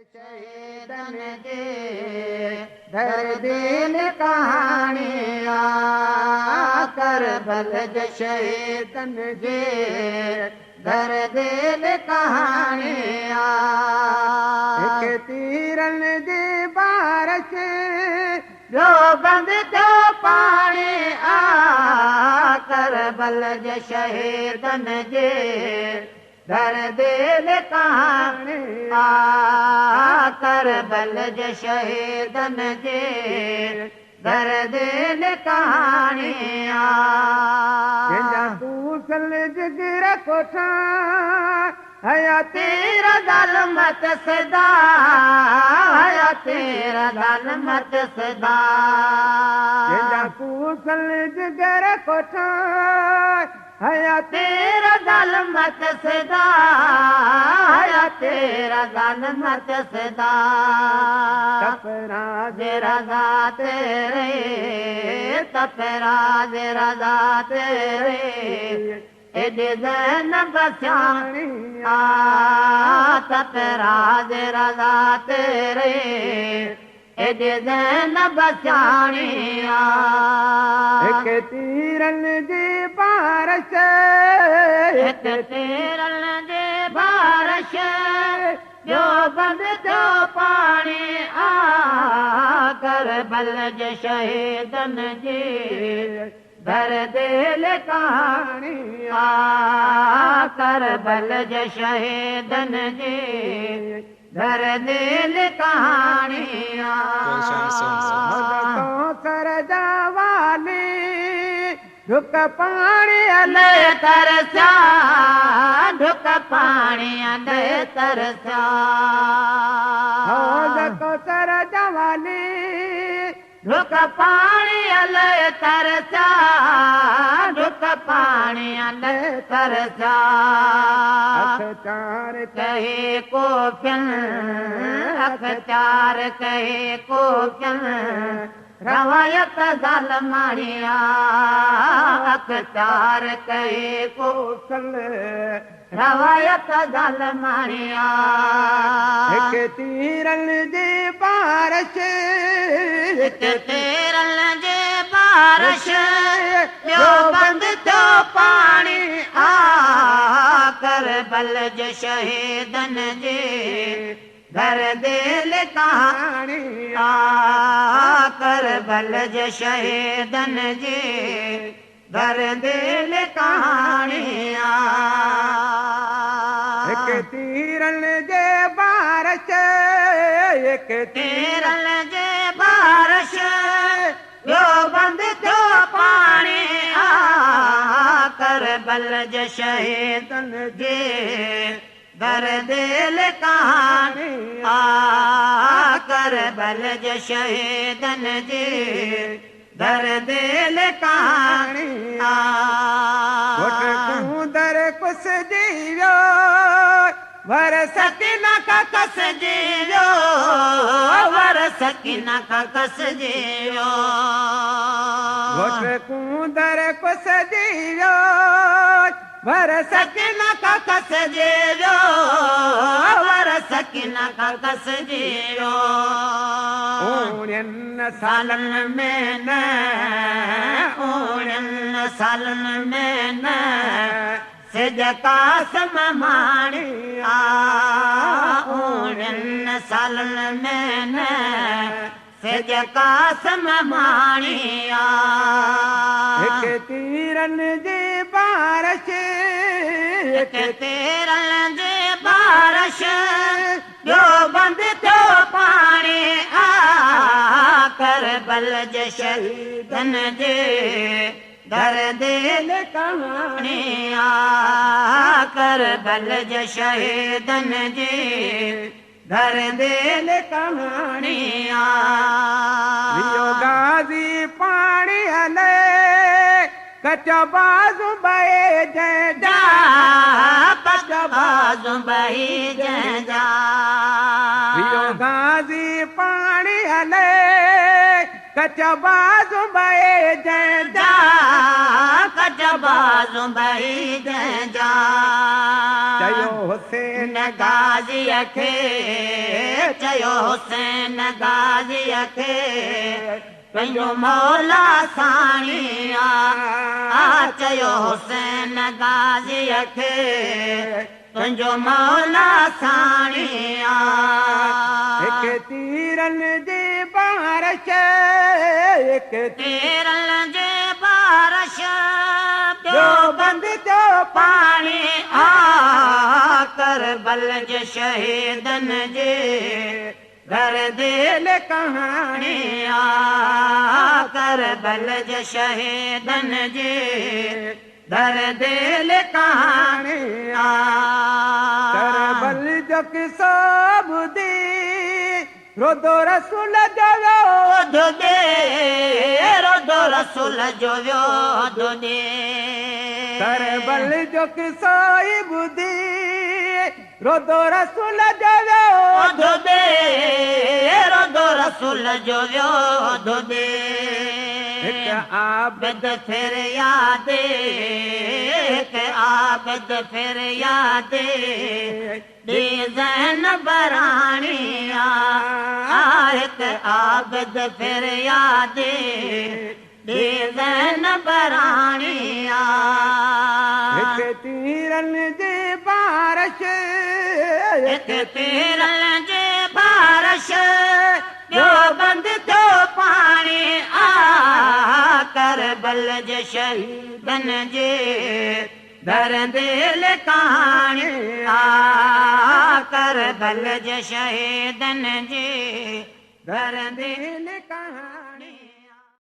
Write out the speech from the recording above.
شهيدن جي درديل ڪهاڻي آ، ڪربل جي شهيدن جي درديل ڪهاڻي آ. هڪ تيرن جي بارش، ٻيو بند ٿيو پاڻي آ، ڪربل جي شهيدن جي درديل ڪهاڻي آ، ڪربل جي شهيدن جي درديل ڪهاڻي آ. جنهن جا ڪوسل جگر ڪوٺا حيا تير ظلمت سدا، حيا تير ظلمت سدا. جنهن جا ڪوسل جگر ڪوٺا حيا تير ظلمت سدا، حيا تير ظلمت سدا. تپراج رضا تيري، تپراج رضا تيري، ايڏي زينب سياڻي آ، تپراج رضا تيري، ايڏي زينب سياڻي آ. هڪ تيرن جي بارش، هڪ تيرن جي بارش، ٻيو بند ٿيو پاڻي آ، ڪربل جي شهيدن جي درديل ڪهاڻي آ، ڪربل جي شهيدن جي درديل ڪهاڻي آ. ڪوثر جا والي ڍڪ پاڻي لي ترسيا، ڍڪ پاڻي لي ترسيا. حوض ڪوثر جا والي ڍڪ پاڻي لي ترسيا، ڍڪ پاڻي لي ترسيا. اک چار ڪهي ڪوفين، اک چار ڪهي ڪوفين، روايت ظالماڻيا. اک چار ڪهي ڪوسل روايت ظالماڻيا. هڪ تيرن جي بارش، هڪ تيرن جي بارش، ٻيو بند ٿيو پاڻي آ، ڪربل جي شهيدن جي درديل ڪهاڻي آ، ڪربل جي شهيدن جي درديل ڪهاڻي آ. هڪ تيرن جي بارش، هڪ تيرن جي بارش، ٻيو بند ٿيو پاڻي آ، ڪربل جي شهيدن جي درديل ڪهاڻي آ، ڪربل جي شهيدن جي درديل ڪهاڻي آ. گهوٽ ڪوندر ڪسجي ويو، ور سڪينا کان ڪسجي ويو، ور سڪينا کان ڪسجي ويو. گهوٽ ڪوندر ڪسجي ويو، ور سڪينا کان ڪسجي ويو، ور سڪينا کان ڪسجي ويو. اوڻين سالن ۾ نه، اوڻين سالن ۾ نه سج قاسم ماڻي آ، اوڻين سالن ۾ نه سج قاسم ماڻي آ. هڪ تيرن جي بارش، هڪ تيرن جي بارش، ٻيو بند ٿيو پاڻي آ، ڪربل جي شهيدن جي درديل ڪهاڻي آ، ڪربل جي شهيدن جي درديل ڪهاڻي آ. ويو غازي پاڻي هلي، ڪچا بازو بهي جنهن جا، ڪچا بازو بهي جنهن جا. ويو غازي پاڻي هلي، ڪچا بازو بهي جنهن جا، ڪچا بازو بهي جنهن جا. چيو حسين غازيءَ کي، चयो हुसैन गाज़ीअ खे तुंहिंजो मौला साणिया। चयो हुसैन गाज़ीअ खे तुंहिंजो मौला साणिया। हिकु तीरनि जी बारिश, हिकु तीरनि जी बारिश, ॿियो बंदि थियो पाणी आ। करबल जे शहीदनि जे घर दिल कहाणी आ। करबल जे शहीदनि जे घर दिल कहाणी आ। करबल जो किसो ॿुधी रोदो रसूल जो वियो ॿुधे, रोदो रसूल जो वियो ॿुधे। करबल जो किसो ई ॿुधी रोदो रसूल जो वियो ॿुधे, रोदो रसूल जो वियो ॿुधे। हिकु आबिद आबिद फिरियादे, हिकु आबिद फिरियादे ॾे ज़ैन बराणी आ। हिकु आबिद फिरियादे ॾे ज़ैन बराणी आ। हिकु तीरनि जी बारिश, हिकु तीरनि जी बारिश, ॿियो बंदि थियो पाणी आ। करबल जे शहीदनि जे दर दिल कहाणी आ। करबल जे शहीदनि जे दर दिल कहाणी।